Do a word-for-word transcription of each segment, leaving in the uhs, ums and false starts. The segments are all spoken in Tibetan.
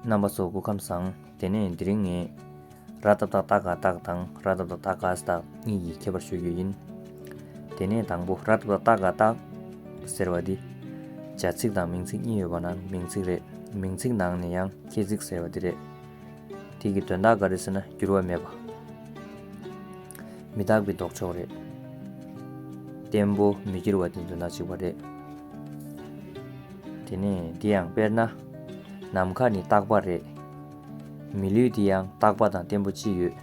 རྣམ་པ་ཚོ་སྐུ་ཁམས་བཟང་། དེ་ནས་དེ་རིང་ངས་ར་ཏ་བཏགས་རྟ་ག་རྟགས་དང་། ར་ཏ་བཏགས་རྟ་ག་ས་རྟགས་གཉིས་ཀྱི་ཁྱད་པར་ཞུ་རྒྱུ་ཡིན། དེ་ནས་དང་པོ་ར་ཏ་བཏགས་རྟ་ག་རྟགས་ཟེར་བ་འདི་བྱ་ཚིག་དང་མིང་ཚིག་གཉིས་ཡོད་པ་ན་མིང་ཚིག་རེད། མིང་ཚིག་ནང་ནས་ཡང་ཁྱད་ཚིག་ཟེར་བ་འདི་རེད། དེ་གི་དོན་དག་ག་རེ་ཟེར་ན་འགྱུར་བ་མེད་པ། མི་རྟག་པའི་ལྡོག་ཕྱོགས་རེད། བརྟན་པོ་མི་འགྱུར་བ་དེ་དོན་དག་གཅིག་པ་རེད། དེ་ནས་འདི་ཡང་དཔེར་ན། ནམ་མཁའ་ནི་རྟག་པ་རེད། མི་ལུས་འདི་ཡང་རྟག་པ་དང་བརྟན་པོ་ཅིག་ཡོད།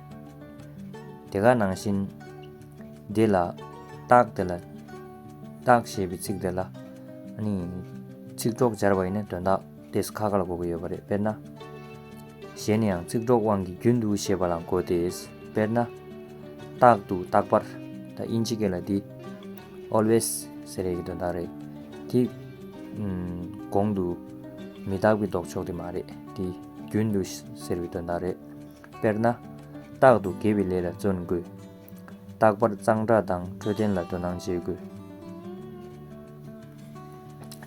དེ་ག་ནང་བཞིན། འདི་ལ། རྟགས་དེ་ལ། རྟགས་ཞེས་པའི་ཚིག་དེ་ལ། ཨ་ནི། ཚིག་གྲོགས་སྦྱར་བ་ཡིན་ན་དོན་དག་དེས་ཁ་ཁ་ལ་གོ་གི་ཡོད་པ་རེད། དཔེར་ན། གཞན་ཡང་ཚིག་གྲོགས་དབང་གིས་རྒྱུན་དུ་ཞེས་པ་ལ་གོ་སྟེ། དཔེར་ན། རྟག་ཏུ། རྟག་པར། ད་ཨིན་ཇི་སྐད་ལ་འདི་always ཟེར་ཡས་ཀྱི་དོན་དག་རེད། དེ་ཨམ། གོང་དུ་མི་རྟག་པའི་ལྡོག་ཕྱོགས་དེ་མ་རེད། དེ་རྒྱུན་དུ་ཟེར་བའི་དོན་དག་རེད། དཔེར་ན། རྟག་ཏུ་དགེ་བའི་ལས་ལ་བརྩོན་དགོས། རྟག་པར་གཙང་སྦྲ་དང་འཕྲོད་བསྟེན་ལ་དོ་སྣང་བྱེད་དགོས།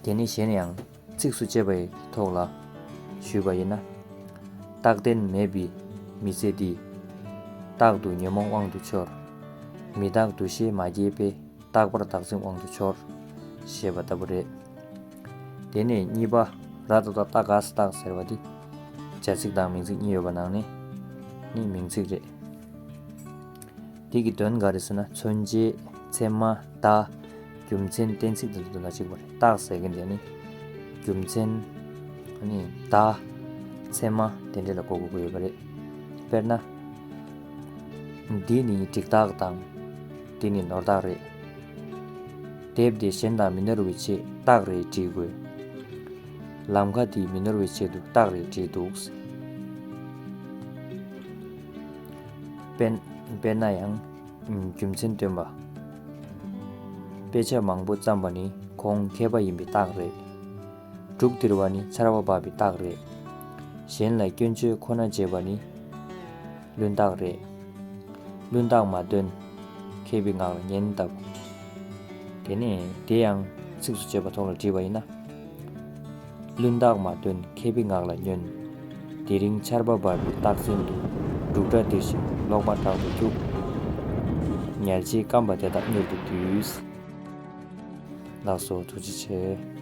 དེ་ནི་གཞན་ཡང་ཚིགས་སུ་བཅད་པའི་ཐོག་ལ་ཞུས་པ་ཡིན་ན། རྟག་བརྟན་མེད་པའི་མི་ཚེ་འདི། རྟག་ཏུ་ཉོན་མོངས་དབང་དུ་འཆོར། མི་རྟག་འདུ་ཤེས་མ་སྐྱེས་པས། རྟག་པར་བདག་འཛིན་དབང་དུ་འཆོར། ཞེས་པ་ལྟ་བུ་རེད། དེ་ནས་གཉིས་པ། ར་ཏ་བཏགས་རྟ་ག་ས་རྟགས་ཟེར་བ་འདི། བྱ་ཚིག་དང་མིང་ཚིག་གཉིས་ཡོད་པ་ནང་ནས་ནི་མིང་ཚིག་རེད། དེ་གི་དོན་ག་རེ་ཟེར་ན་མཚོན་བྱེད། ཚད་མ། བརྡ། རྒྱུ་མཚན། གཏན་ཚིགས་དེ་ཚོ་དོན་དག་གཅིག་པ་རེད། རྟགས་ཟེར་མཁན་དེ་ནི་རྒྱུ་མཚན། ཨ་ནི་བརྡ། ཚད་མ་དེ་འདྲ་ལ་གོ་དགོས་ཀྱི་ཡོད་པ་རེད། དཔེར་ན། འདི་ནི་སྒྲིག་རྟགས་དང་། འདི་ནི་ནོར་རྟགས་རེད། དེབ་དེ་གཞན་དག་མི་ནོར་བའི་ཆེད་རྟགས་རེ་བྲིས་དགོས། ལམ་ཁ་འདི་མི་ནོར་བའི་ཆེད་དུ་རྟགས་རེ་བྲིས་འདུག། དཔེར་དཔེར་ན་ཡང་། རྒྱུ་མཚན་སྟོན་པ། དཔེ་ཆ་མང་པོ་བརྩམས་པ་ནི་ཁོང་མཁས་པ་ཡིན་པའི་རྟགས་རེད། འབྲུག་ལྡིར་བ་ནི་ཆར་པ་འབབ་པའི་རྟགས་རེད། གཞན་ལ་སྐྱོན་བརྗོད་ཁོ་ན་བྱེད་པ་ནི་བླུན་རྟགས་རེད། བླུན་རྟགས་མ་སྟོན། མཁས་པའི་ངག་ལ་ཉན་ལྟ་བུ། དེ་ནས་དེ་ཡང་ཚིགས་སུ་བཅད་པ་ཐོག་ལ་བྲིས་པ་ཡིན་ན། བླུན་རྟགས་མ་སྟོན། མཁས་པའི་ངག་ལ་ཉོན། དེ་རིང་ཆར་པ་འབབ་པའི་རྟགས་མཚན་དུ། འབྲུག་སྒྲ་ལྡིར་ཞིང་གློག་དམར་དྲག་ཏུ་འཁྱུག། ཉལ་ཆས་སྐམ་པ་དེ་དག་མྱུར་དུ་འདུས། ལགས་སོ། ཐུགས་རྗེ་ཆེ།